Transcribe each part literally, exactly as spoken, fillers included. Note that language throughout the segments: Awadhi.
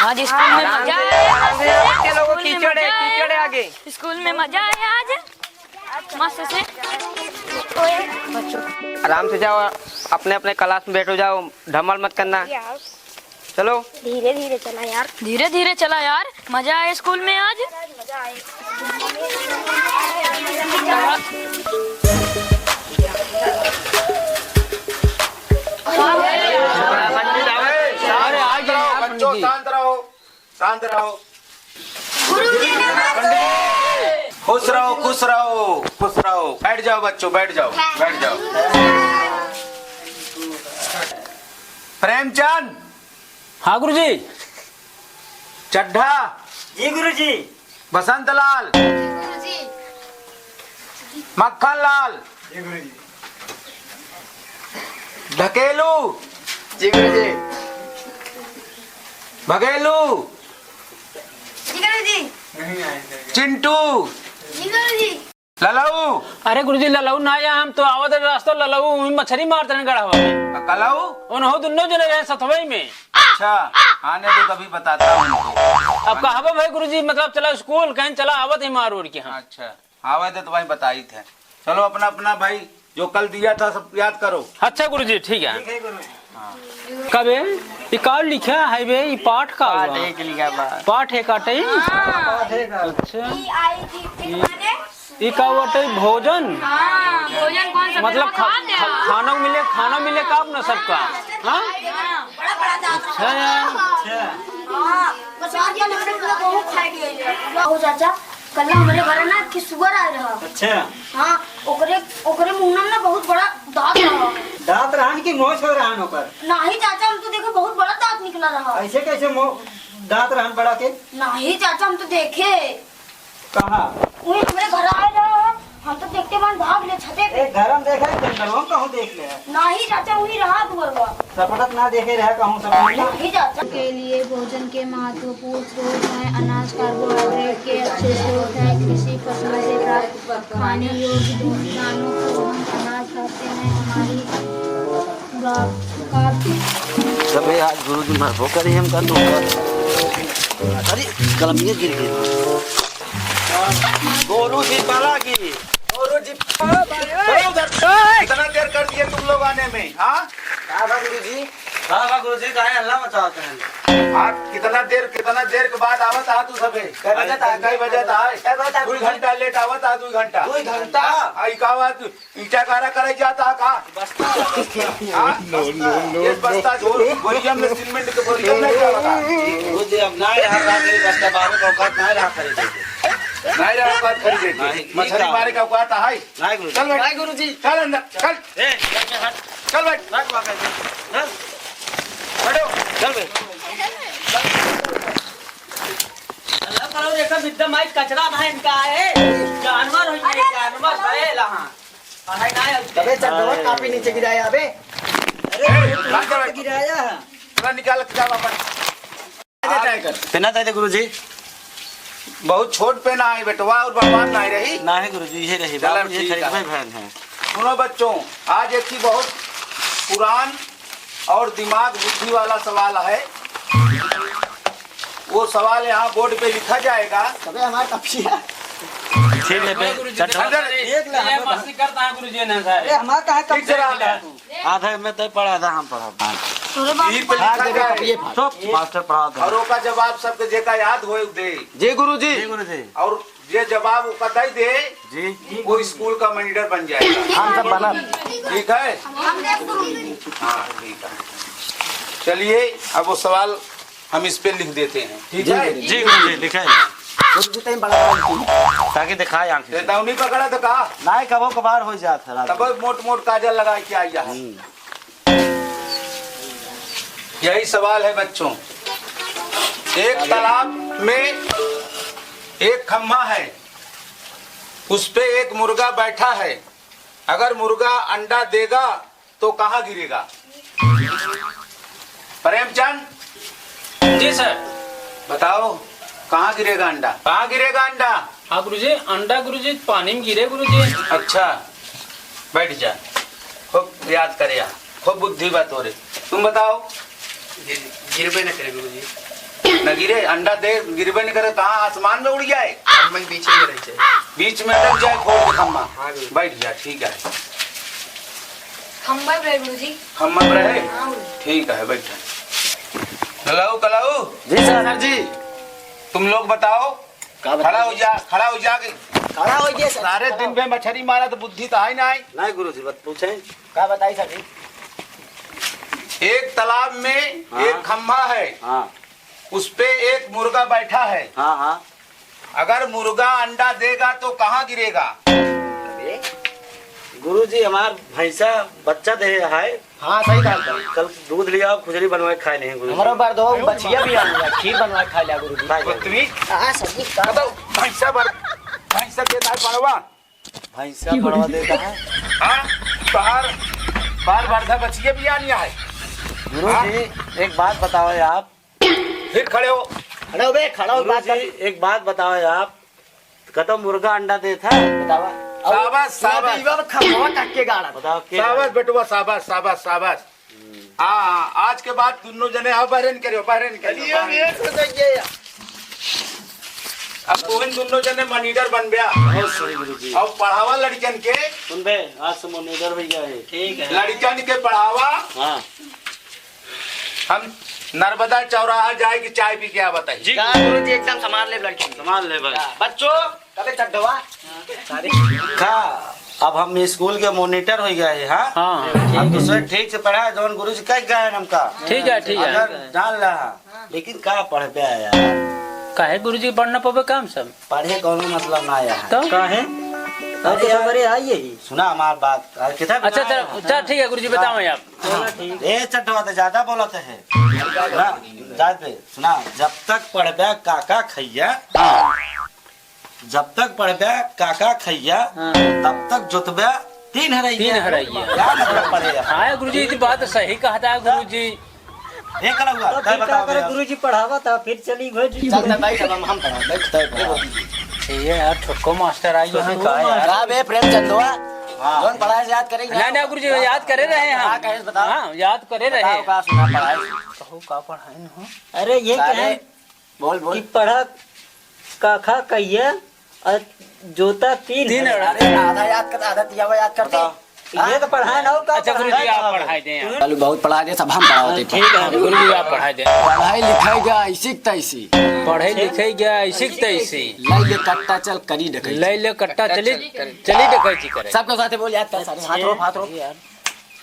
आज स्कूल में आराम मजा से, आया। आराम से जाओ, बच्चे लोगों, स्कूल में कीचड़ है, मजा कीचड़ है आया। आगे। स्कूल में मजा आया आज। मस्त से। आराम से जाओ, अपने अपने क्लास में बैठो जाओ, ढमल मत करना। चलो। धीरे धीरे चला यार। धीरे धीरे चला यार, मजा आया स्कूल में आज। अरे, आ गया यार, बच्चों, शांत रहो, शांत रहो। गुरुजी नमस्ते। खुश रहो, खुश रहो, खुश रहो। बैठ जाओ बच्चों, बैठ जाओ, बैठ जाओ। प्रेमचंद। हाँ गुरुजी। चड्ढा। जी गुरुजी। बसंतलाल। मक्खनलाल। जी गुरुजी। ढकेलू। जी गुरुजी। भगेलू। जी गुरुजी। चिंटू। जी गुरुजी। ललऊ। अरे गुरुजी, ललऊ ना आया, हम तो आवत रहे रास्ता, ललऊ वहीं मछरी मारत रहे गढ़वा में। आ कलऊ? उनहु दुन्नो जने रहे सथवई में। अच्छा, आने दो, तभी बताता हूँ उनको। अब कहबो भाई गुरुजी, मतलब चला स्कूल, कहीं चला आवत ही मार उड़ के हम। अच्छा, आवे दे तो भाई बताई थे। चलो अपना अपना भाई जो कल दिया था सब याद करो। अच्छा गुरुजी, ठीक है। ठीक है गुरुजी। कबे? ये का लिखा है बे? ये पाठ का पाठ बा? एक लिखा बा। पाठ है काटे? हाँ। अच्छा। ई आई जी, फिर माने? ई का बाटे? भोजन? हाँ, भोजन कौन सा मतलब खा-, खाना? खा-, खाना मिले, खाना मिले का अपना सबका? हाँ? हाँ। बड़ा, बड़ा दांत। अच्छा यार। हाँ, बस आज ये हमने पूरा गेहूं खाई लिया है। ओ चाचा, कल हमरे घर ना कि सुअर आए रहा। अच्छा। हाँ, ओकरे, ओकरे मुंह में ना बहुत बड़ा दांत रहा। दांत रहन की मोछ हो रहन ओकर? नाही चाचा, हम तो देखे बहुत बड़ा दांत निकला रहा। ऐसे कैसे मो-, दांत रहन बड़ा के? नाही चाचा, हम तो देखे। कहाँ? वही हमरे घर आए रहा, हम तो देखते मन भाग ले छते पे। ए, घर हम देखे, जंगल हम कहूँ देख ले। नाही चाचा, वही रहा दुअरवा। सपनत ना देखे रहे कहूँ सब। नाही चाचा। के लिए भोजन के महत्वपूर्ण स्रोत हैं। अनाज कार्बोहाइड्रेट के अच्छे स्रोत हैं। कृषि फसलों से प्राप्त खाने योग्य दो-, दानों को हम अनाज खाते हैं। हमारी खुराक, खुराक सबे आज गुरुजी मरबो करी हमका तो। अरे, कलमिया गिर गई। गुरुजी पलागी। गुरुजी। चलो उधर। कितना देर कर दिए तुम लोग आने में, हाँ? का बा गुरुजी? का बा गुरुजी, काहे हल्ला मचावत हैं? आप कितना देर, कितना देर के बाद आवत आ तू सबे? कै बजे तक? कै बजे तक? कै बजे तक? दो घंटा लेट आवत आ, दो घंटा। दो घंटा? हाँ, आई का बात? ईटा गारा करे जाता का? बस्ता। हाँ? No, no, no, ये बस्ता no। झोल, बोरिया में सीमेंट के बोरिया में क्या बता? गुरुजी, अब ना यहाँ का नहीं, बस्ता बाबू का औकात ना रहा खरीदे के। नहीं रहा औकात खरीदे के। नहीं, मछली का? मारे का औकात है? नहीं गुरुजी। चल बेटा। नहीं गुरुजी। चल अंदर, चल। ए, चल के हट। चल भाई। रख वहाँ पे। चल। हटो। चल बे। अल्लाह करो, देखो, बिद्दा माई कचरा ना इनका है। जानवर हो ये, अरे, जानवर, बैल, हाँ। पढ़ाई ना है उसके। अबे, चड्ढवा कापी नीचे गिराया, अबे। अरे, ए, बात कर। गिराया है। पूरा निकाल के जाओ अपन। पेना दे दे गुरुजी। बहुत छोट पेना है बेटवा, और बड़वान ना रही। ना है गुरुजी, ये रही। चलो, बाबू, ये ठीक खरीद है। भाई बहन है। सुनो बच्चों, आज एक ही बहुत पुरान और दिमाग बुद्धि वाला सवाल है। वो सवाल यहाँ बोर्ड पे लिखा जाएगा। अबे हमारा कॉपी है। ठीक है बे, गुरुजी, चड्ढवा। अंदर एक ला, ये हमें मस्ती करता है गुरुजी ने, सर। अरे हमारा कहाँ ठीक से कॉपी रहा है? आधा में तय पढ़ा, आधा हम पढ़ा। तोरे बाप यहीं पे लिखा जाए। चुप, मास्टर पढ़ा दे। और ओका जवाब सबके जेका याद होए उ दे। जी गुरुजी। जी गुरुजी। और जे जवाब ओका दे दे, जी। वो स्कूल का मॉनिटर बन जाएगा। हम सब बनब। ठीक है? हाँ, ठीक है। चलिए, अब वो सवाल हम इस पे लिख देते हैं, ठीक जी, है? जी, जी, गुरुजी, लिखे हैं। वो तो जितना ही बड़ा बड़ा लिखो। ताकि दिखाए आंखें से। चेतावनी पकड़ा तो का? नाय, कबो कभार हो जात है रात तब में। मोट मोट काजल लगा के आई है। हम्म। यही सवाल है बच्चों। एक तालाब में एक खम्मा है, उस पे एक मुर्गा बैठा है। अगर मुर्गा अंडा देगा तो कहाँ गिरेगा? प्रेमचंद। जी सर। बताओ, कहाँ गिरेगा अंडा? कहाँ गिरेगा अंडा? हाँ गुरुजी, अंडा गुरुजी, पानी में गिरे गुरुजी। अच्छा, बैठ जा, खूब याद करे, खूब बुद्धि बा तोरे। तुम बताओ। जी, गिरबे न करे गुरुजी। न गिरे, अंडा दे, गिरबे न करे, कहाँ आसमान में उड़ जाए? खम्मा के बीच में रह जाए। बीच में रह जाए, खोल के खम्मा। हाँ, बिल्कुल। बैठ जा, ठीक है। खम्मा पे रहे गुरुजी। खम्मा पे रहे? हाँ, गुरुजी। ठीक है, बैठ। कलाऊ, कलाऊ। जी सर। सर जी। तुम लोग बताओ। का बताओ? खड़ा हो जा, खड़ा हो जा के। खड़ा हो गया सर। सारे दिन में मछरी मारा तो बुद्धि तो आई ना आई। नहीं गुरुजी, बत पूछे। का बताई सर जी? एक तालाब में हाँ। एक खम्भा है। हाँ। उस पे एक मुर्गा बैठा है। हाँ, हाँ। अगर मुर्गा अंडा देगा तो कहाँ गिरेगा? अरे, गुरुजी, हमार भैंसा बच्चा दे है। हाँ, सही कहा था। कल दूध लिया, खुजरी बनवा के खाए नहीं, गुरुजी। हमारा बार दो बचिया भी आ गया, खीर बनवा के खा लिया, गुरुजी। भाई, भाई। पृथ्वी, हाँ, सर जी, का बताओ, भैंसा बर-, भैंसा देता है बड़वा। भैंसा बड़वा देता है। हाँ, बाहर, बाहर बरधा बचिया भी आ गया है। गुरुजी, हाँ? एक बात बताओ आप, फिर खड़े हो। खड़े हो बे, खड़ा हो, बात गुरुजी, कर। एक बात बताओ आप, कतो मुर्गा अंडा देत है? बतावा। शाबाश, शाबाश। अब खम्भवा काट के गाड़ा। बताओ, के शाबाश बेटवा, शाबाश, शाबाश, शाबाश। हाँ, आज के बाद दोनों जने आओ, बहरेन करियो, बहरेन करियो, चलिए, बहरेन। ये तो सही है यार। अब तुम दोनों जने monitor बन गया। बहुत सही गुरुजी। अब पढ़ावा लड़कन के। सुन बे, आज से monitor भैया है। ठीक है। लड़कन के पढ़ावा। हाँ। हम नर्मदा चौराहा जाए कि चाय पी के आवत है। जी। का गुरुजी एकदम संभाल ले लड़की। संभाल ले भाई। बच्चों, कबे चड्ढवा? का, अब हम स्कूल के monitor हो गए हैं, हाँ? हाँ। हम दूसरे ठीक से पढ़ा, जौन गुरुजी कह गए हैं हमका। ठीक है, ठीक है। अगर जान रहा, लेकिन का पढ़ पे आया? काहे गुरुजी पढ़ ना पावे काम सब? पढ़े कौनो मतलब ना आया है। तो? काहे? अरे यार, बड़े आई है। सुना हमार बात। अरे कितना अच्छा, चल, चल, ठीक है गुरुजी, बताओ आप। हाँ। ए चड्ढवा तो ज्यादा बोलत है। सुना, जात पे, सुना, जब तक पढ़बे काका खैया, हाँ। जब तक पढ़बे काका खैया, हाँ। तब तक जोतबे तीन हरैया। तीन हरैया। का मतलब पढ़े? हाँ गुरुजी, ये बात सही कहता है गुरुजी। एक अलग बात, तो तय फिर बताओ का करे भैया। गुरुजी पढ़ावा था, फिर चली भैया। चल, तय बैठ, अब हम, हम पढ़ाओ, बैठ, तय पढ़ाओ। ये यार, छोटको मास्टर आई है, छोटको का यार? मास्टर। का बे, प्रेमचंदवा? हाँ। कौन पढ़ाए से याद करेंगे? नहीं, नहीं, गुरुजी, याद करे रहे हैं हम। का कहे, बताओ। हाँ, याद करे रहे बताओ, हैं। का सुना पढ़ाए? कहू, का पढ़ाए न हो? अरे, ये क्या सारे है? बोल, बोल। कि पढ़ा काका कहिया और जोता तीन तीन है। अरे, आधा याद कर, आधा तियावा याद कर दे। बताओ। ये तो पढ़ाए ना हो, का अच्छा, पढ़ाए? गुरुजी, आप पढ़ाए दें। चलो, बहुत पढ़ा दे, सब हम पढ़ाते थे। ठीक है, गुरुजी, आप पढ़ाए दें। पढ़ाई लिखाई गया ऐसी की तैसी। पढ़े लिखे गया ऐसी की तैसी। लै ले कट्टा चल करी डकैती। लै ले कट्टा चली, चली डकैती करे। सबके साथे बोल, याद कर सारे। हाथ रोप, हाथ रोप। यार,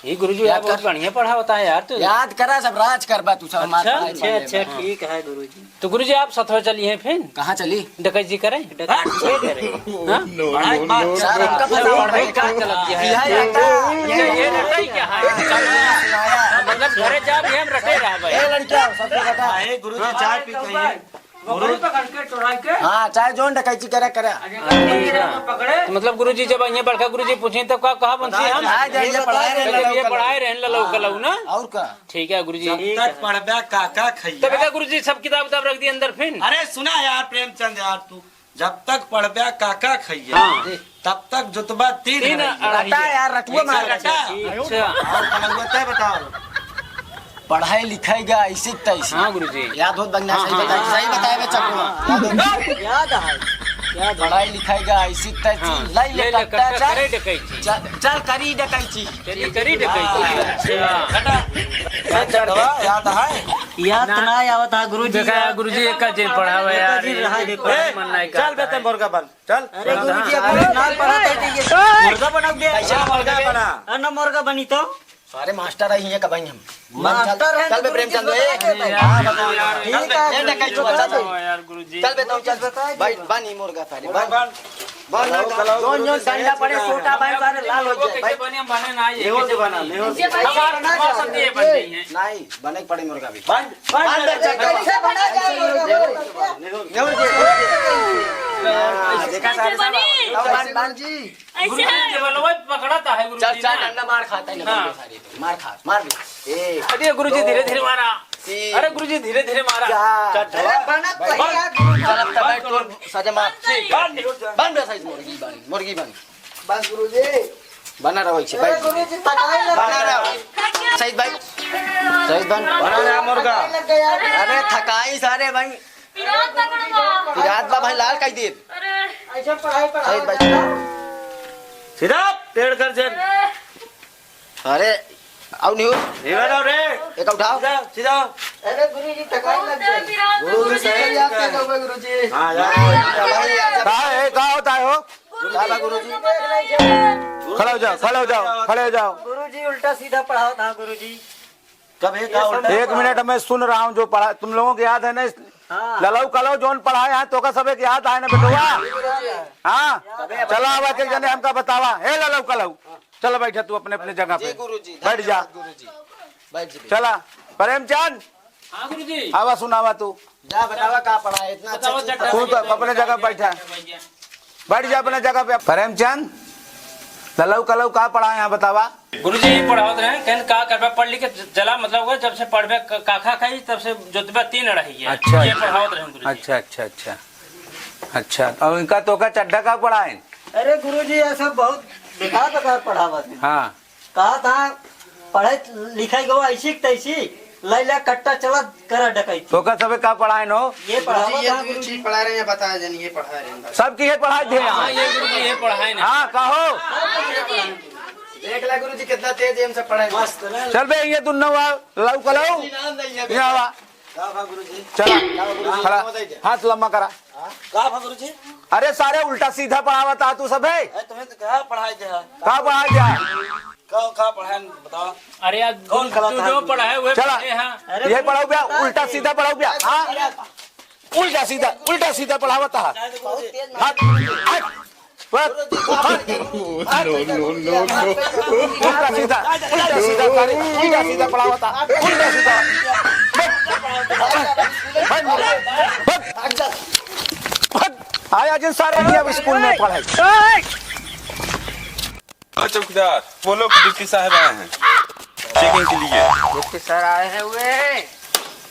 ये गुरुजी यार, बहुत बढ़िया पढ़ावता है यार तू। याद करा, सब राज करबा तू, सब अच्छा, मार अच्छा, अच्छा, ठीक है गुरुजी। तो गुरुजी, आप सथवा चली हैं फिर? कहाँ चली? डकैती करें? डकैती करें। हाँ? पढ़ाई बात सारा हमका पता पड़ रहा है। का चलत है? यह ये, ये, ये डकैती क्या है? मतलब घरे जा भी हम रटे रहा भाई। ए लड़किया, सबको बता। ए गुरुजी, चाय पी के आइए। बकरी पकड़ के, चुराई के। हाँ, चाहे जोन डकैती करे, करे। अरे, पकड़े। तो मतलब गुरुजी, जब ये बड़का गुरुजी पूछे, तब का कहा बनसी हम? आ जाइए, पढ़ाए रहे, ये पढ़ाए रहे, ललो, कलऊ ना? और का? ठीक है गुरुजी। जब तक पढ़बे काका खैया। तब बेटा गुरुजी सब किताब उताब रख दी अंदर फिर। अरे सुना यार प्रेमचंद यार तू, जब तक पढ़बे काका खैया, हाँ। तब तक जोतबा तीन तीन हरैया। अढ़ाई। रटा यार, रटुआ मार रटा। अच्छा। और कलंगुआ तय बताओ। पढ़ाई लिखाई गा ऐसी तैसी। हाँ गुरुजी। याद होत बंगना हाँ, सही हाँ, बताए, हाँ, सही हाँ, बताए बे हाँ, चकुआ। हाँ, याद होत? याद है। याद है। पढ़ाई लिखाई गा ऐसी तैसी। हाँ, लै ले ले ले कट्टा कट्टा चल। करे डकैती। चल, चल करी डकैती। चली, करी डकैती। हाँ। अच्छा। याद है? याद ना। ना आवत हा, गुरुजी। देखा, गुरुजी एक का जेल पढ़ावे यार, एक का जेल रहा है, एक का मन नहीं चल करता बेटे, है। मुर्गा बन, चल। अरे, गुरुजी, हाँ। अपने नाम पढ़ा दे दीजिए। मुर्गा बना दे। कैसे मुर्गा बना? अरे, ना मुर्गा बनी तो। सारे मास्टर है, ये कब हम? मास्टर है, चल बे, गुरुजी प्रेमचंद, ए। बता दे। हाँ, बता। ठीक है, ए, डकैत गुरुजी, चुआ, बता चल। दे। यार, गुरुजी। चल बे, तू चल। बता दे। भाई, बन ही मुर्गा सारे, बन। बन। बन ना, चलाओ, जोन, जोन गुरुजी, डंडा पड़े, चलाओ। छोटा भाई, सारे लाल हो जाए। भाई, बने, बने ना, ये नेहोर कैसे से बना, बने? नेहोर से। हमार, हमार सब ये बन गई हैं। नहीं, बने के पड़े मुर्गा भी। बन, बन, बन, बन, बन। कैसे बना जाए मुर्गा? नेहोर से, नेहोर से। हाँ, देखा सारे साहब। बने। अब बन, बन जी। ऐसे गुरुजी, है। ये बलवा पकड़ाता है, गुरुजी चल, चल, ना। डंडा मार खाता है, हाँ। मार खा, मार भी। ए, अरे गुरुजी, दो, धीरे धीरे मारा। तीन, अरे गुरुजी, धीरे धीरे मारा। चार। चल, अरे बना तो बन, है यार, गुरुजी। चल, अब तो बैठ, तोर सजा मार। ठीक। बन, बन बे साइज मुर्गी बन, मुर्गी बन। बस गुरुजी। बना रहो ऐसे, अरे बैठ। गुरुजी, थकाई लग बना गया। रहो। सही भाई। सही बन। बना रहा मुर्गा। थकाई लग गया। अरे थकाई सारे भाई। पिरात बा गुरुजी। पिरात बा भाई, लाल कई देब। अरे। ऐसे पढ़ाई पढ़ाई सही भाई। सीधा पेड़ कर से। अरे। अरे, आओ नहीं हो। सीधा जाओ रे। एक उठाओ। सीधा, सीधा। अरे गुरुजी, थकाई लग गई। पिरात बा गुरुजी। गुरुजी, सही बात है। गुरुजी। हाँ, यार। भाई, यार। का है, का होता है हो? का बा गुरुजी? खड़े हो जाओ, खड़े हो जाओ, खड़े हो जाओ। गुरुजी उल्टा सीधा पढ़ावत हा गुरुजी। कब है, का उल्टा? एक मिनट, मैं सुन रहा हूँ जो पढ़ा, तुम लोगों को याद है ना, हाँ। ललऊ कलऊ जौन पढ़ाए हैं, तोका सब एक याद आए ना बेटवा? हाँ, चला अब एक जने हमका बतावा, हे ललऊ कलऊ, चल बैठा तू अपने, अपने जगह पे। जी गुरुजी, बैठ जा। धन्यवाद गुरुजी। बैठ जी। चला, प्रेमचंद, हाँ गुरुजी। आवा सुनावा तू। जा बतावा का पढ़ा है, इतना अच्छा बतावा चीज चड्ढा पढ़ा। तू तो अपने जगह बैठा। बैठ जा अपने जगह पे। प्रेमचंद, ललऊ कलऊ का पढ़ा है यहाँ बतावा? गुरुजी यही पढ़ावत रहे, कहन का करबे, पढ़ लिख के चला, मतलब हुआ जब से पढ़बे क-, काखा खाई तब से जोतबे तीन अढ़ाई है। अच्छा, ये अच्छा। पढ़ावत रहे गुरुजी। अच्छा, अच्छा, अच्छा। अच्छा, और इनका तोका चड्ढा का पढ़ा है? अरे गुरुजी, ये सब बहुत बेकार बेकार पढ़ावत है। हाँ। कहा था, पढ़े लिखे गो ऐसी की तैसी, लैला कट्टा चला करा डकैती। तो का सबे का पढ़ाए नो? ये पढ़ावा गुरुजी, ये था दो गुरुजी। चीज पढ़ा रहे हैं, बताया जानी, ये पढ़ा रहे हैं। सब की ये पढ़ाए थे यहाँ। हाँ, ये गुरुजी, ये पढ़ाए ना। हाँ, कहो। देख ला गुरुजी, कितना तेज है, हम सब पढ़ाए। मस्त ना। चल बे, ये दुन्नो वा, लऊ कलऊ। गुरुजी, नाम नहीं है। यहाँ वा। का भा गुरुजी? चला, का भा गुरुजी? खड़ा। हाथ लंबा करा। हाँ? का भा गुरुजी? अरे सारे उल्टा सीधा पढ़ावत हा तू सबे। अरे तुम्हें तो कहा पढ़ाई दे हा। का पढ़ाई दे हा? का, का पढ़ाए बताओ। अरे यार, कौन तू, गलत तू है? जो पढ़ाए हुए चला। पढ़े हैं। अरे ये पढ़ाओ भैया, उल्टा सीधा पढ़ाओ भैया। हाँ? उल्टा सीधा, उल्टा सीधा पढ़ावत हा। शायद गुरुजी। हाथ, हाथ। बस, बस। No, no, no, no। उल्टा सीधा, उल्टा सीधा करे, उल्टा सीधा पढ़ावता, उल्टा सीधा। बस, बस, बस, बस। आया जिन सारे नहीं अब स्कूल में पढ़ाई। हाँ, चौकीदार, बोलो कि डिप्टी साहब आए हैं चेकिंग के लिए। डिप्टी सर आए हैं हुए।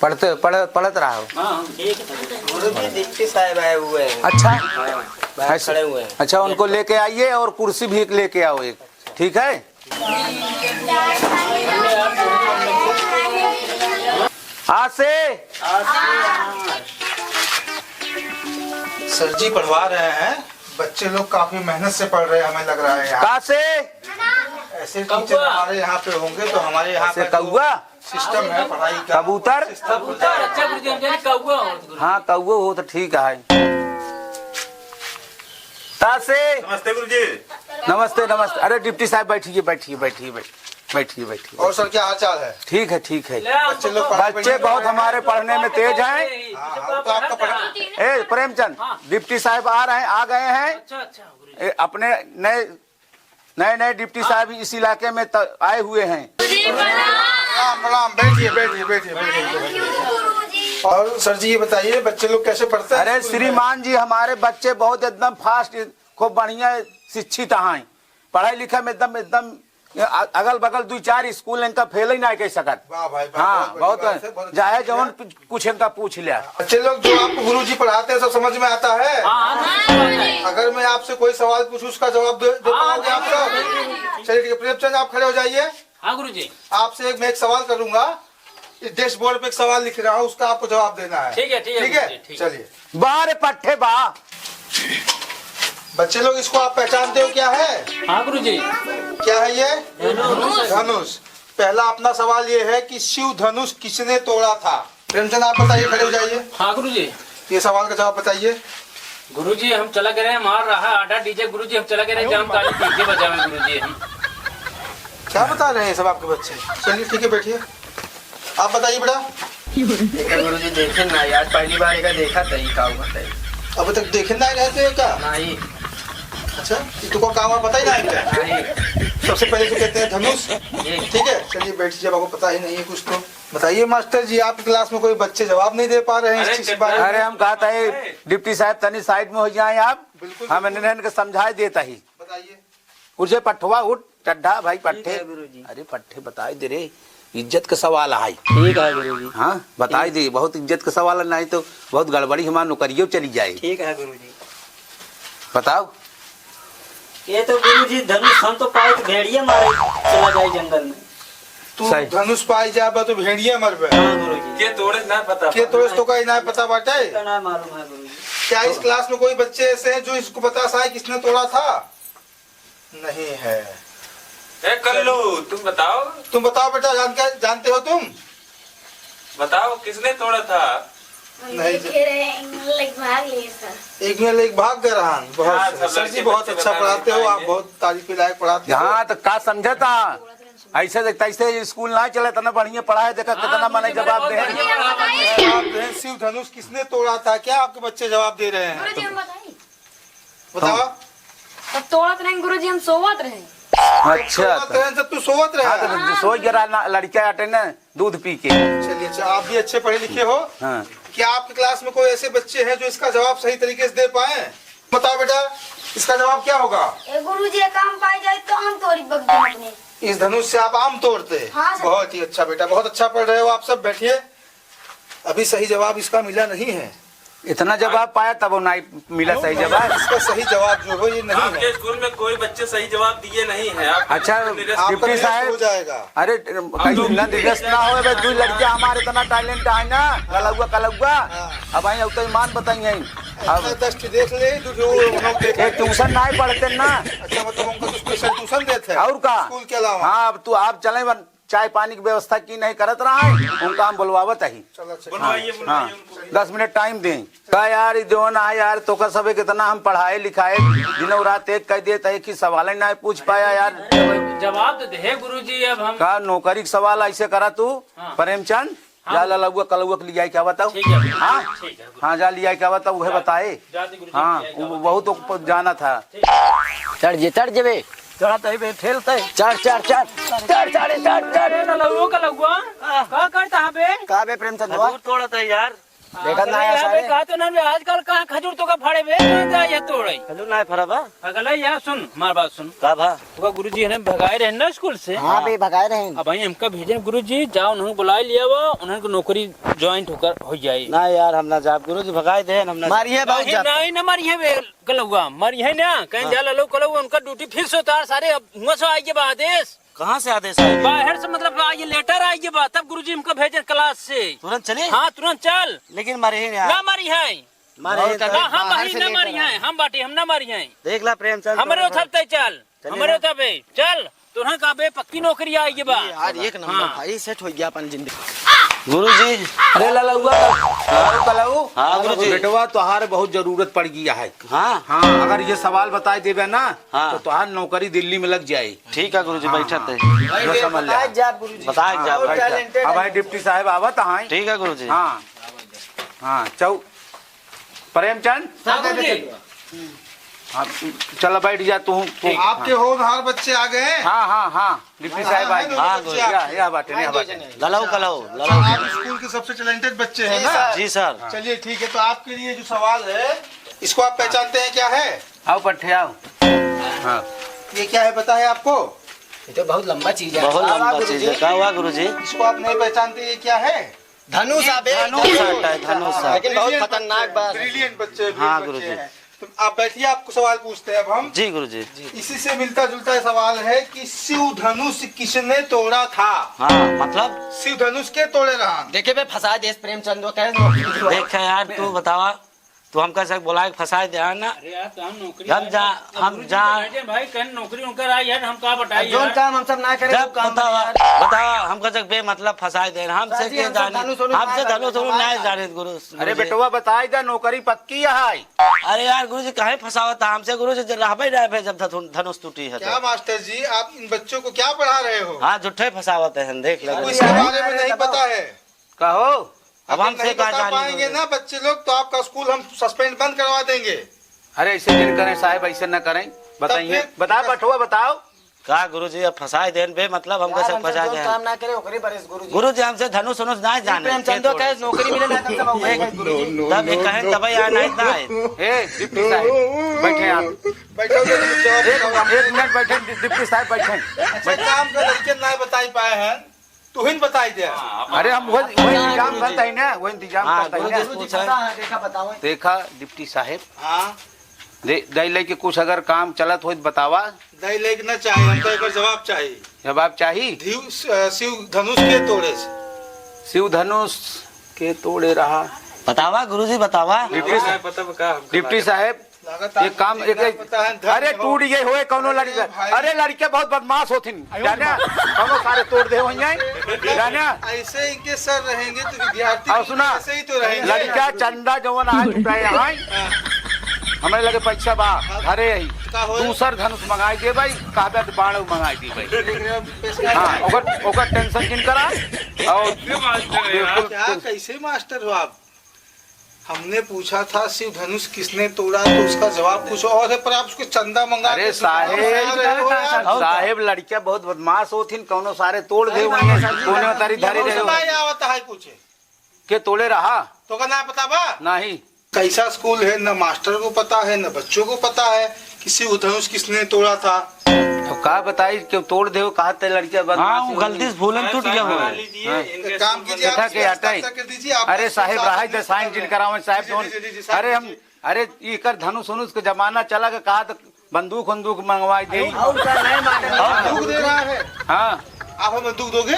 पढ़ते, पढ़-, पढ़त रहा हो। हाँ, हाँ, ठीक है। गुरुजी, डिप्टी साहब आए हुए हैं। अच्छा। हाँ, बाहर ऐसे-, खड़े हुए हैं। अच्छा, उनको लेके आइए और कुर्सी भी एक लेके आओ एक, ठीक है? आज से। सर जी पढ़वा रहे हैं, बच्चे लोग काफी मेहनत से पढ़ रहे हैं, हमें लग रहा है यहाँ। कहाँ से? ऐसे टीचर कौआ। हमारे यहाँ पे होंगे तो हमारे यहाँ ऐसे का जो कौआ? सिस्टम है पढ़ाई का, कबूतर? सिस्टम कबूतर, अच्छा गुरुजी, हम जाने कौआ हो तो गुरुजी। हाँ, कौआ हो तो ठीक है। तासे। नमस्ते गुरुजी। नमस्ते, नमस्ते। अरे डिप्टी साहब, बैठिए, बैठिए, बैठिए, बैठिए, बैठिए, बैठिए। और सर, क्या हाल चाल है? ठीक है, ठीक है। ले, बच्चे लोग पढ़ाई बच्चे बढ़िया बहुत कर रहे हैं। हमारे पढ़ने में तेज हैं। हाँ, हाँ, वो तो आपका पढ़ा-, ए, प्रेमचंद, हाँ। डिप्टी साहब आ रहे हैं, आ गए हैं। अच्छा, अच्छा, गुरुजी। ए, अपने नए नए नए डिप्टी साहब इस इलाके में त-, आए हुए हैं। प्रणाम, प्रणाम, बैठिए, बैठिए, बैठिए, बैठिए। और सर जी, ये बताइए, बच्चे लोग कैसे पढ़ते हैं अरे स्कूल में? श्रीमान जी, हमारे बच्चे बहुत एकदम फास्ट, खूब बढ़िया शिक्षित हैं, पढ़ाई लिखे में एकदम, एकदम अ-, अगल बगल दुई चार स्कूल इनका फेल ही ना कह सकत। वाह भाई, वाह, हाँ, बहुत बड़ी बहुत बात है, बहुत चाहे अच्छी जवन बात है। कुछ इनका पूछ लिया। अच्छा, लोग जो आपको गुरुजी पढ़ाते हैं, सब समझ में आता है? हाँ, हाँ, समझ में आता है। अगर मैं आपसे कोई सवाल पूछूं, उसका जवाब दे, दे हाँ, पाओगे आप सब? बिल्कुल, बिल्कुल। चलिए, ठीक है, प्रेमचंद, आप खड़े हो जाइए। हाँ, गुरुजी। आपसे एक, मैं एक सवाल करूंगा, इस डैशबोर्ड पे एक सवाल लिख रहा हूँ, उसका आपको जवाब देना है। ठीक है, ठीक है, ठीक है? गुरुजी, ठीक है। चलिए। बारे पट्ठे बा। बच्चे लोग, इसको आप पहचानते हो क्या है? हाँ, गुरुजी। क्या है ये? धनुष। धनुष। पहला अपना सवाल ये है कि शिव धनुष किसने तोड़ा था? प्रेमचंद, आप बताइए, खड़े हो जाइए। हाँ गुरुजी। ये सवाल का जवाब बताइए। गुरुजी, हम चला गए रहे, हमारा रहा आधा डीजे गुरुजी, हम चला गए रहे, जाम काली डीजे बजावे गुरुजी हम। क्या बता रहे हैं सब आपके बच्चे? चलिए ठीक है, बैठिए। आप बताइए बेटा। एका गुरुजी देखे ना, आज पहली बार एका देखा था, ये का हुआ था। अभी तक देखे ना रहते हैं का? नहीं। अच्छा, ये तो को काम आप पता ही ना है क्या? नहीं। सबसे पहले तो कहते हैं धनुष। जी। ठीक है, चलिए बैठिए, जब आपको पता ही नहीं है कुछ तो। बताइए मास्टर जी, आपकी क्लास में कोई बच्चे जवाब नहीं दे पा रहे हैं इस अरे चीज के बारे में? अरे हम कहा था, "ए, डिप्टी साहब, तनी साइड में हो जाए आप, बिल्कुल, हम बिल्कुल। इन्हें के समझाए देता ही।" बताइए। उठे पट्ठवा, उठ, चड्ढा भाई पट्ठे। ठीक है गुरुजी। अरे पट्ठे बताए दे रे, इज्जत का सवाल है। ठीक है गुरुजी। हाँ, बताए ठीक। दे, बहुत इज्जत का सवाल है, नहीं तो बहुत गड़बड़ी, हमारी नौकरियों चली जाए। ठीक है गुरुजी। बताओ। ये तो गुरुजी धनुष हम तो पाए तो भेड़िया मारे चला जाए जंगल में। तू सही। धनुष पाए जाबा तो भेड़िया मरबे। हाँ गुरुजी। के तोड़े ना पता के बा। तोड़े तो का ना पता बाटे। इसका ना मालूम है गुरुजी। क्या इस तो क्लास में कोई बच्चे ऐसे हैं जो इसको बता सके किसने तोड़ा था? नहीं है। ए कल्लू, तुम बताओ। तुम बताओ बेटा, जान के, जानते हो तुम? बताओ, किसने तोड़ा था? हम नहीं देखे रहे, एक मिनट लग भाग लिए सर। एक मिनट लग भाग गए रहन। बहुत हाँ, सही। सब सर जी, लड़के बहुत बच्चे अच्छा बता पढ़ाते हो, आप पाएंगे। बहुत तारीफ के लायक पढ़ाते हो। हाँ, तो का समझे था? ऐसे देख, तैसे स्कूल ना चले, इतना बढ़िया पढ़ाए, देखा हाँ, कितना मने गुरुजी, जवाब बहुत दे। बढ़िया पढ़ाते हैं। जवाब दे, शिव धनुष किसने तोड़ा था? क्या आपके बच्चे जवाब दे रहे हैं? गुरुजी, हम बताई। बताओ। तब तोड़त रहे गुरुजी, हम सोवत रहे। अच्छा, सोवत तो रहे, जब तू सोवत रहे। हाँ, तो जो सोई गिरा ना, लड़का आटे ना, दूध पी के। चलिए, अच्छा, आप भी अच्छे पढ़े लिखे हो। हाँ। क्या आपकी क्लास में कोई ऐसे बच्चे हैं जो इसका जवाब सही तरीके से दे पाए? बताओ बेटा, इसका जवाब क्या होगा? ए गुरुजी, एक आम पाई जाए तो आम तोड़ी बगदम अपने। इस धनुष से आप आम तोड़ते? हाँ सर। बहुत ही अच्छा बेटा, बहुत अच्छा पढ़ रहे हो आप सब। बैठिए, अभी सही जवाब इसका मिला नहीं है। इतना जवाब पाया तब वो नहीं मिला सही जवाब। इसका सही जवाब जो हो ये नहीं है। आपके स्कूल में कोई बच्चे सही जवाब दिए नहीं है। आपका अच्छा, निरस्त आपका डिप्टी निरस्त साहब। हो जाएगा। अरे, कहीं ना निरस्त ना होए, बस दो लड़के हमारे इतना talent है ना, कलौआ, कलौआ। हाँ। अब आई उतना ईमान बताई हैं। अब इतना दस ठे देख ले, दो ठे वो लोग देख ले। ये ट्यूशन नहीं पढ़ते ना। अच्छा, मतलब उनको तो special ट्यूशन देते हैं और का? स्कूल के अलावा। हाँ, अब तू आप चले बन। चाय पानी की व्यवस्था की नहीं करत रहा है, उनका हम बुलवावत ही। चलो, अच्छा। बुलवाइए, हाँ, बुलवाइए उनको। दस मिनट टाइम दें। का यार, ई जौन आ यार, तोका सबे कितना हम पढ़ाए लिखाए, दिनों रात एक कह देत है कि सवाल ही ना पूछ पाया यार। जवाब तो दे गुरुजी, अब हम का नौकरी के सवाल ऐसे करा तू, हाँ। प्रेमचंद, हाँ। जा ललौआ कलौआ के लियाई के बताओ। ठीक है, हाँ? ठीक है। हाँ, जा लियाई के बताओ, उहे बताए। जाते गुरुजी, हाँ, लियाई के वो बताओ। बहुत ऊपर जाना था। चढ़ जे, चढ़ जेबे। चढ़त है बे, ठेलत है। चढ़, चढ़, चढ़। चढ़, चढ़, चढ़, चढ़। अरे ललौआ कलौआ, का करता है बे? का बे प्रेमचंद बा? खजूर तोड़त है यार। देखत ना अरे है यार बे, सारे। का तो ना बे, आजकल कहाँ खजूर तो का फड़े बे, कहाँ जा ये तोड़े? खजूर ना फड़ा बा? अगला यार सुन, हमार बात सुन। का बा? तो का गुरुजी है ना भगाए रहे ना स्कूल से? हाँ बे, भगाए रहे। अब भाई हमका भेजे गुरुजी, जाओ उन्हें बुलाए लिया वो, उन्हें को नौकरी ज्वाइन होकर हो जाए। ना यार, हम ना जाब गुरुजी, भगाए दे, हम ना मारिए बहुत नहीं, जात। नहीं ना मारिए बे। कलौआ, मरिहैं ना, कहीं हाँ। जा ललौ कलौ, उनका ड्यूटी फिक्स होता है सारे, अब हुआँ से आइगे बा आदेश। कहाँ से आदेश आइगे? बाहर से, मतलब, आइगे, लेटर आइगे बा, तब गुरुजी हमका भेजे क्लास से। तुरंत चली? हाँ, तुरंत चल। लेकिन मरिहैं ना। ना मरिहैं। मरिहैं ना, हम बाहर से ना लेटर मरिहैं, आए। हम बाटी, हम ना मरिहैं। देख ला प्रेमचंद, हमरे उथब तय चल। चलिए हमरे ना। तबे, चल, तोहरा का बे पक्की नौकरी आइगे बा। अरे यार, एक नंबर हाँ। भाई, सेट हो गया अपन जिंदगी। गुरुजी। अरे ललौआ, कलऊ, कलऊ। हाँ, गुरुजी। बेटवा, तोहार बहुत जरूरत पड़ गया है। हाँ। हाँ, अगर ये सवाल बताए देबे ना, हाँ। तो तोहार नौकरी दिल्ली में लग जाए। ठीक है गुरुजी, हाँ, बैठत हाँ। है। जो समझ ले। बताए जाब गुरुजी। बताए जाब, बहुत बैठ जा। Talented अब है। भाई डिप्टी साहब आवत हैं। ठीक है गुरुजी। हाँ। हाँ, चौ-, प्रेमचंद? हाँ, गुरुजी। हाँ, चला बैठ जा तू, तू। आपके हाँ। होनहार बच्चे आ गए हैं? हाँ, हाँ, हाँ, डिप्टी साहब आ गए। हाँ, गुरुजी, या, या बाटे, या बाटे। ललऊ, कलऊ, ललऊ। आप स्कूल के सबसे talented बच्चे हैं ना? जी, सर। चलिए, ठीक है, तो आपके लिए जो सवाल है, इसको आप पहचानते हैं क्या है? आओ, पट्ठे आओ। हाँ। ये क्या है, पता है आपको? ये तो बहुत लंबा चीज है। बहुत लंबा चीज है। का हुआ, गुरुजी? इसको आप नहीं पहचानते, ये क्या है? धनुष आबे, धनुष आता है, धनुष आता है। लेकिन बहुत खतरनाक बात है। Brilliant बच्चे, हाँ, brilliant बच्चे गुरुजी। हैं। तो आप बैठिए, आपको सवाल पूछते हैं अब हम। जी गुरुजी। इसी से मिलता जुलता सवाल है कि शिव धनुष किसने तोड़ा था? हाँ, मतलब? शिव धनुष के तोड़े रहा? देखे बे, फंसा देस प्रेमचंद, वो कहे देख यार, तू बतावा, तू हमका से बोला के फंसा दे, है ना? अरे यार, तो हम नौकरी हम वाले जा, अब हम गुरुजी जा। बैठे भाई, कहीं नौकरी उनकर आई है, हम का बताई अब जोन यार? काम हम सब ना करें, जब वो काम बतावा, यार। बतावा, हमका से बेमतलब फंसा दे, हमसे सर जी, के हम सब जाने, धनुष उनुष हमसे ना धनुष करते, उनुष हमारे नहीं साथ। जाने, गुरु, अरे गुरुजी। बेटवा, बताई दे, नौकरी पक्की है। अरे यार, गुरुजी, काहे फंसावत है हमसे, गुरुजी, जब रहबे रहे बे, जब धनु-, धनुष टूटी है तो। क्या मास्टर जी, आप इन बच्चों को क्या पढ़ा रहे हो? हाँ, झूठे फंसावत है, देख ले, आपको गुरुजी। इसके बारे में नहीं पता है। कहो। अब अगर हमसे नहीं का बता जाने पाएंगे दो। ना बच्चे लोग, तो आपका स्कूल हम सस्पेंड बंद करवा देंगे। अरे, ऐसे जिन करें साहब, ऐसे न करें, तब बताइए, फिर बताओ, बटुआ बताओ। का गुरुजी, अब फंसाए देन बे, मतलब हमको यार, सब हमसे फंसाए जोन देन। काम ना करे, ओकरे बरेस गुरुजी। गुरुजी, हमसे धनुष वनुष ना जाने। प्रेमचंदो कहे नौकरी मिले ना, तब सब वही कहे गुरुजी। तब ये कहें, तब यहाँ नहीं था। ए, डिप्टी साहब, बैठे आप। बैठो, बैठो, एक, एक मिनट बैठे, डि-, डिप्टी साहब बैठे। अच्छा, काम का लड़के ना बताई पाए हैं। तुहिन बताई दे। हाँ, अरे हम वही, वही इंतजाम करता ही ना, वही इंतजाम हाँ, करता ही ना। गुरुजी पूछा। देखा, डिप्टी साहेब। हाँ। दे, दई लइके कुछ अगर काम चलत होई त बतावा। दई लइके ना चाही, हमका एकर जवाब चाही। जवाब चाही? धीव-, अ, शिव धनुष के तोड़े से। शिव धनुष के तोड़े रहा। बतावा गुरुजी, बतावा। डिप्टी साहब, पता बा का हमका डिप्टी लागत? साहब, लागत एक आपको काम, नहीं एक, क्या एक, पता है, धन अरे हो। टूट गए होए कौनो अरे लड़के। भाई। अरे लड़के बहुत बदमाश होथिन, आयो जाने? माँ। कौनो सारे तोड़ दे होइहैं, जाने? ऐसे इनके सर रहेंगे तो विद्यार्थी और सुना, ऐसे ही तो रहेंगे। लड़का चंदा जवन आज उठाए हैं, हाँ। हमरे लगे पैसा बा, हाँ। घरे ही। का होए? दूसर धनुष मंगाई देबे, कहबे तो बाण मंगाई देबे। देख रहे हो, पेश कर हाँ, रहे हैं। ओकर, ओकर टेंशन जिन करा। और कैसे मास्टर है यार? बिल्कुल। क्या, कैसे मास्टर हो आप? हमने पूछा था शिव धनुष किसने तोड़ा, तो उसका जवाब कुछ और है, पर आप उसको चंदा मंगा अरे के साहेब, बता रहे हो यार। साहेब, लड़कियां बहुत बदमाश होथिन, कौनो सारे तोड़ दे नहीं, वहीं, नहीं, कोने में तारी धरे रहे हो। भाई आवत है कुछ। के तोड़े रहा? तो का ना पता बा? नहीं। कैसा स्कूल है, न मास्टर को पता है, न बच्चों को पता है कि शिव धनुष किसने तोड़ा था। तो का बताई, क्यों तोड़ दे, कहा ते लड़कियां बदमाश हाँ, वो होई। गलती से भूलन टूट गया हो। हाँ। एक काम कीजिए, आप देखा के हटाई। हस्ताक्षर कर दीजिए, आप अरे साहेब, साहब रहा है, sign करावे। साइन जिन करावे साहब, जी, जी, जोन। जी, जी, साहब अरे हम, जी। अरे ई कर धनुष उनुष के जमाना चला के कहा तो बंदूक वंदूक मंगवाई दे। और का नहीं माने? बंदूक दे रहा है। हाँ। आप हमें बंदूक दोगे?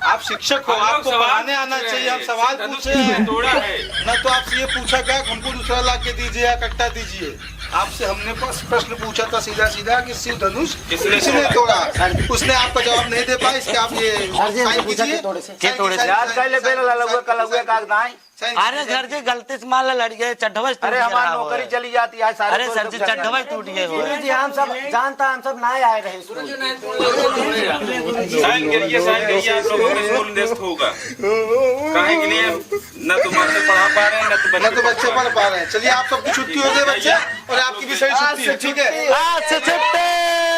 आप शिक्षक हो, हम लोग आपको सवाल पढ़ाने आना चाहिए, हम सवाल पूछ रहे हैं। तोड़ा है। ना तो आपसे ये पूछा गया कि हमको दूसरा ला के दीजिए या कट्टा दीजिए। आपसे हमने बस प्रश्न पूछा था सीधा सीधा कि शिव धनुष किसने किसने तोड़ा? तोड़ा? उसने आपका जवाब नहीं दे पाया, इसके आप ये सर जी, हमसे साइन पूछा कीजिए। कि तोड़े से? साइन के तोड़े से? कीजिए, याद साइन कर ले, के, बेला साइन ललुआ, के, कलुआ, साइन के। कागदाई। साइन अरे कीजिए, सर जी, गलती से मान ला लड़ गए, चड्ढवा से टूट अरे, गया हमार हो। नौकरी चली जाती है, सारे अरे दोस्त सर जी, लोग चड्ढवा से टूट गए हो। गुरु जी, हम सब जानता, हम सब ना आए रहे स्कूल। साइन करिए, साइन करिए, आप लोगों को स्कूल नष्ट होगा। काहे के लिए? ना तो मास्टर पढ़ा पा रहे हैं, ना तो बच्चे ना तो बच्चे पढ़ पा रहे हैं। चलिए, आप सबकी छुट्टी हो गई बच्चे, और आपकी भी सही छुट्टी है, ठीक है? आज से छुट्टी।